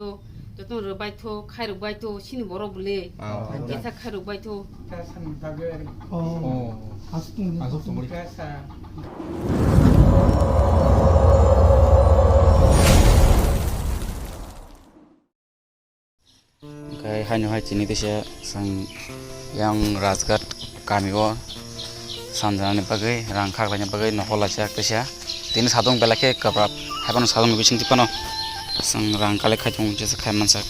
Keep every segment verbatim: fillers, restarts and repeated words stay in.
Joto rwbai tho, khairok bai tho, sini borok bole. Ah, kisa khairok bai tho. Oh. Oh. Aswk tongdi. Aswk tongdi. Hwnkhe haino hai chini teisa chwng yang Rajghat kami o sanjani bagwi rang khaklaina bagwi nohor laijak teisa. Tini sadung belai khe kwbrak, haiphano sadung ni bising twi phano chwng rang collect khai tongo, jesa khai manjak.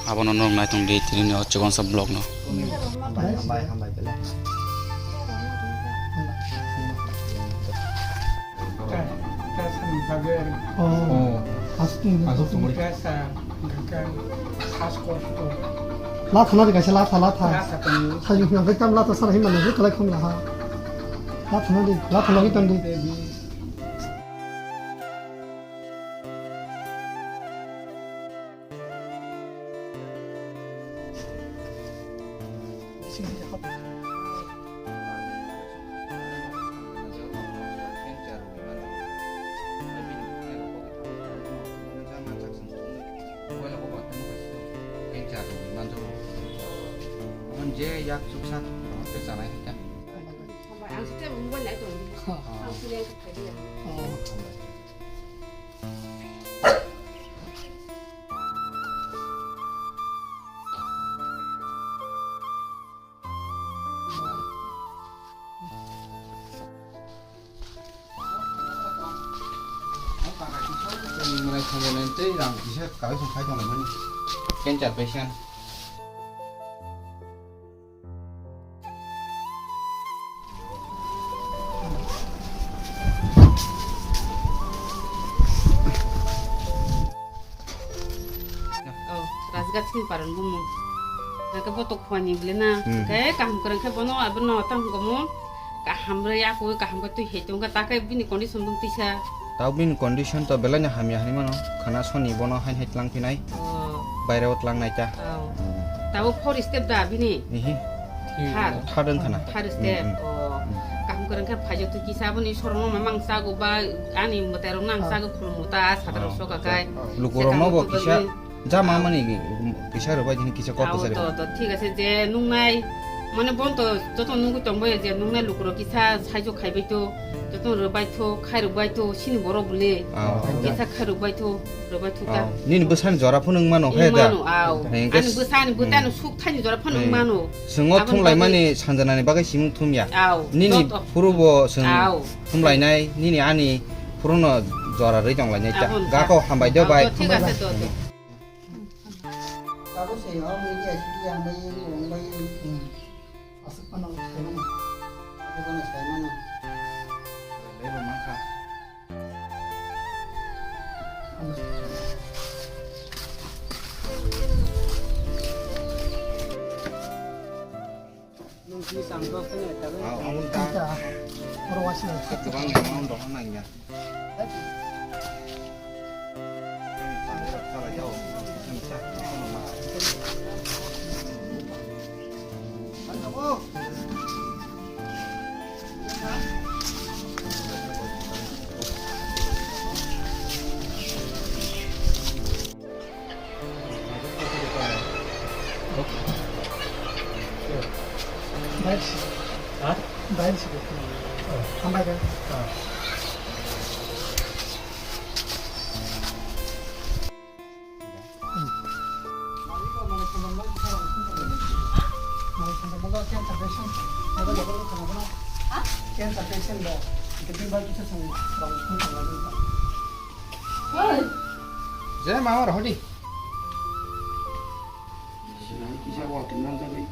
Abono norok nai tongdi tini ni o chikon sa vlog no. Hambai, hambai, hambai belai. Oh. Aswk tongdi. Aswk tongdi. Latha nadi kaisa latha, latha. Latha tongdi. Hayung hwnka khe tam latha sana hinmani hwnka lai khumla ha. Latha nadi, latha nadi tongdi. Je yak chuksa, tei chanai hai khe. Ang site mobile nai tong. Ha. Ang site yang khaidi ya. Oh. Tei rang kisa kaisa khai tonglaimani. Cancer patient. Oh, Rajghat sini paron bumung. Nake botok khwani bole na. Hmm. Ke kaham kwrwng khe bono abono tang gomo. Kaham rwi akoi kaham khe twi hei tongkha ta khe bini condition bung tisa. Tao bini condition to belai no hamya hinwi mano. Khana soni bono hain hai tlang phinai. Oh. Baire o tlang nai ta. Oh. Tabo four step da bini? Ihi. Third. Third wng khana. Third step. Hmm, hmm. Oh. Hmm. Kaham kwrwng khe phaijo twi kisa boni sorong no mamang sago ba ani mwtai rok nang sago khulum ta sadar sok akai. Luku rok no bo kisa. Ja ma mani kisa rwbai dini kisa kok kwchari. To, to, thik ase je nungnai, mane bon to joto nungwi tongbai je nungnai lukurok kisa saijo khaibai to, joto rwbai to, khairokbai to, sini borok bole. Kisa khairokbai to, rwbai to ta. Nini bwsani jora phano wng mano, he da? Wng mano, aw. Ani bwsani bwtano suk thani jora phano wng mano. Chwng o thumlaimani sanjanani bagwi simung thumya. Aw. Nini phuru bo chwng thumlainai, nini ani phuru no jora rwi tonglainai ta. Gako hambai de bai. Thik ase to. Abo se ho media sidi yang bai yang bai. Hmm. Aswk phano sai mano. Aswk phano sai mano. Lebo mankha. Nung si sang dok kene ta. Abo ta. Oro wasi. Kwbang amount dok nang ya. Baik sih. Hah? Baik sih. Sampai kan? Cancer patient. Cancer patient ba. Oi. Je ma oro hodi. Sinai kisa bo tinggal tadi.